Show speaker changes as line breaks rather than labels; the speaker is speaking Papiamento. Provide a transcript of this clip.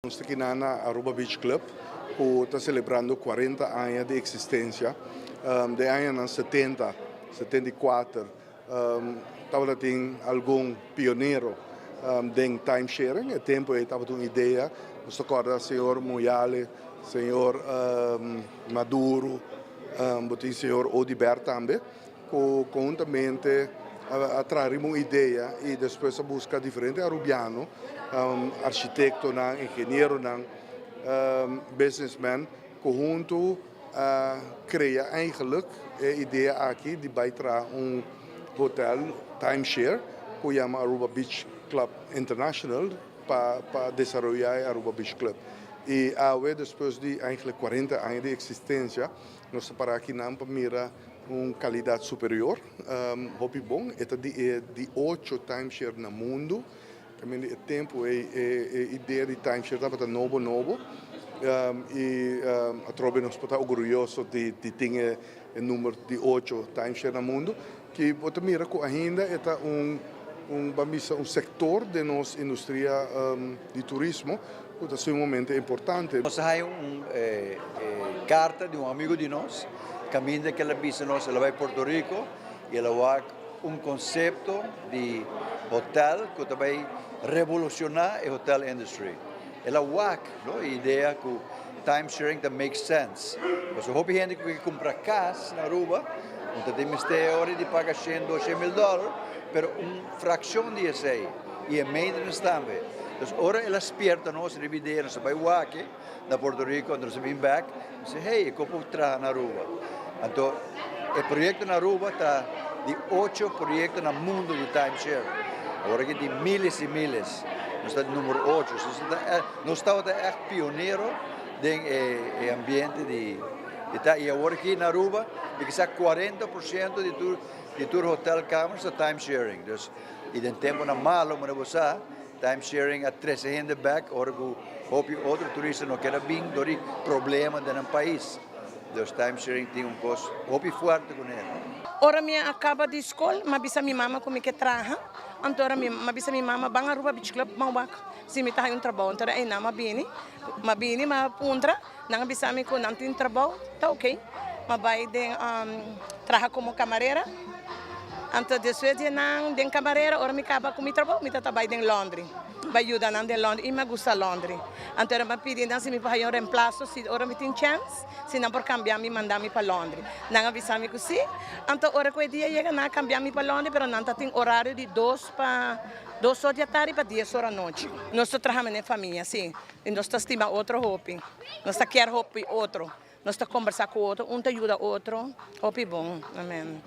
Nos ta kina na Aruba Beach Club cu ta celebrando 40 aña di existencia. Den añanan 70, 74, tabata tin algun pionero den time sharing. E tempo ey tabata un idea. Nos ta corda señor Muyale, señor Maduro, bo tin señor Odibert tambe, cu conhuntamente a traha riba un idea y despues a busca diferente Arubiano, architectonan, ingenieronan, businessmen, cu hunto a crea eigenlijk e idea aki di bay traha un hotel timeshare cu yama Aruba Beach Club International pa desaroya e Aruba Beach Club. Y awe, despues di eigenlijk 40 aña di existencia, nos ta para akinan pa mira un calidad superior, hopi bon. E ta di e di ocho timeshare na mundo. Caminda e tempo e idea di timeshare tabata nobo nobo y atrobe nos por ta orguyoso di tin e number di ocho timeshare na mundo. Cu bo ta mira cu ainda e ta un, ban bisa, un sector di nos industria di turismo cu ta sumamente importante.
Nos a un carta di un amigo di nos, caminda cu el a bisa nos, el a bay Puerto Rico y el a wak un concepto di hotel cu tambe revoluciona e hotel industry. El a wak, no, idea cu time sharing ta make sense. Mas hopi hende cu cumpra cas na Aruba, anto tin mester di paga 100, 200 mil dollar, pero un fraccion di esey y e maintenance tambe. Anto, ora el a spierta nos riba idea, nos a bay wak na Puerto Rico, nos a bin back, bisa, "Hey, con por traha na Aruba?" Anto, e proyecto na Aruba ta di ocho proyecto na mundo di timeshare. Awor aki tin miles y miles. Nos ta number 8. Nos ta echt pionero den e ambiente di ta, y awor aki na Aruba, kisas 40% di tur hotel kamers ta time sharing. Dus, y den tempo nan malo, mas bo time sharing a trece hende back, ora cu hopi otro turista no kier bin door di problema den pais. Dus time sharing tin un cos hopi fuerte cu ne.
Ora mi a caba di scol, m'a bisa mi mama cu mi kier traha. Anto ora mi m'a bisa mi mama, "Ban Aruba Beach Club, ban wak si mi ta un trabou." Anto ey nan m'a bini, m'a puntra, nan a bisa mi cu nan tin trabou, ta ok. M'a bay den traha como camarera. Anto despues di nan den camarera, ora mi caba cu mi trabou, mi ta bay den laundry. Bay yuda nan den laundry, y mi gusta laundry. Anto ora m'a pidi nan si mi por un reemplaso, si ora mi tin chance, si nan por cambia mi, manda mi pa laundry. Nan a bisa mi cu si. Anto ora cu e dia yega, nan a cambia mi pa laundry, pero nan tin horario di 2 pa 2 or di atardi pa 10 or anochi. Nos ta trahando den famia, si. Y nos ta stima otro hopi. Nos ta kier hopi otro. Nos ta combersa cu otro, un ta yuda otro. Hopi bon. Amen.